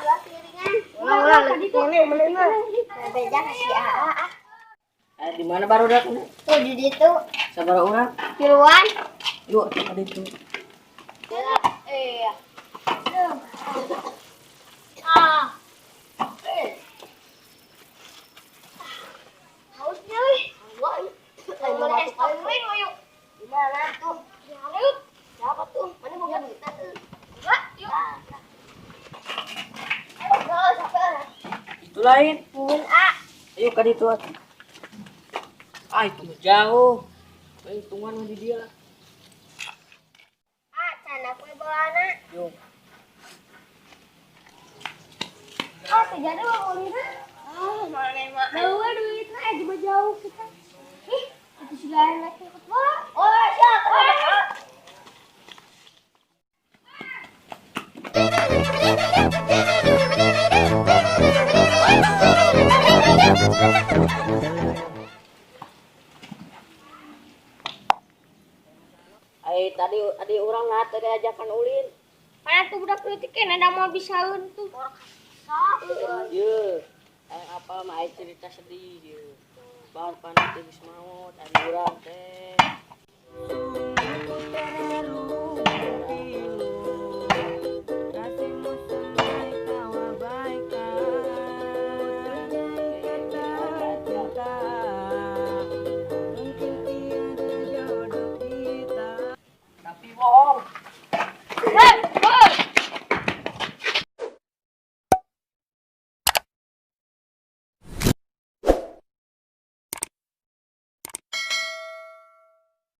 Ulah piringan. Ulah ini mana? Beja ka si Aa. Eh, di mana barudak? Tuh di ditu. Sabaraha urang? Tiluan. Yuk, ka ditu. Iya. Ah. Hausnya weh. Ayo es krim ayo. Di mana tuh? Di Hareup. Siapa tuh? Mana boga duit tuh? Enggak, yuk. Ayo, go, siapa? Itu lain. Pun A. Ayo ka ditu atuh. Ah, itu mah jauh. Ayo tungguan mah di dia lah. A, canda kue bolana. Yuk. Oh, terjadi mau ulina. Oh, mana mah. Bawa duitnya aja mah jauh kita. Ih, itu sudah enak ikut bola. Oh, siap. Ai tadi adi urang nah tadi ajakan ulin. Mana tuh budak kritiknya ada mau bisaeun tuh. Ye. Ai apa mah ai cerita sedih ye. Bahan panas teh geus maot adi urang teh.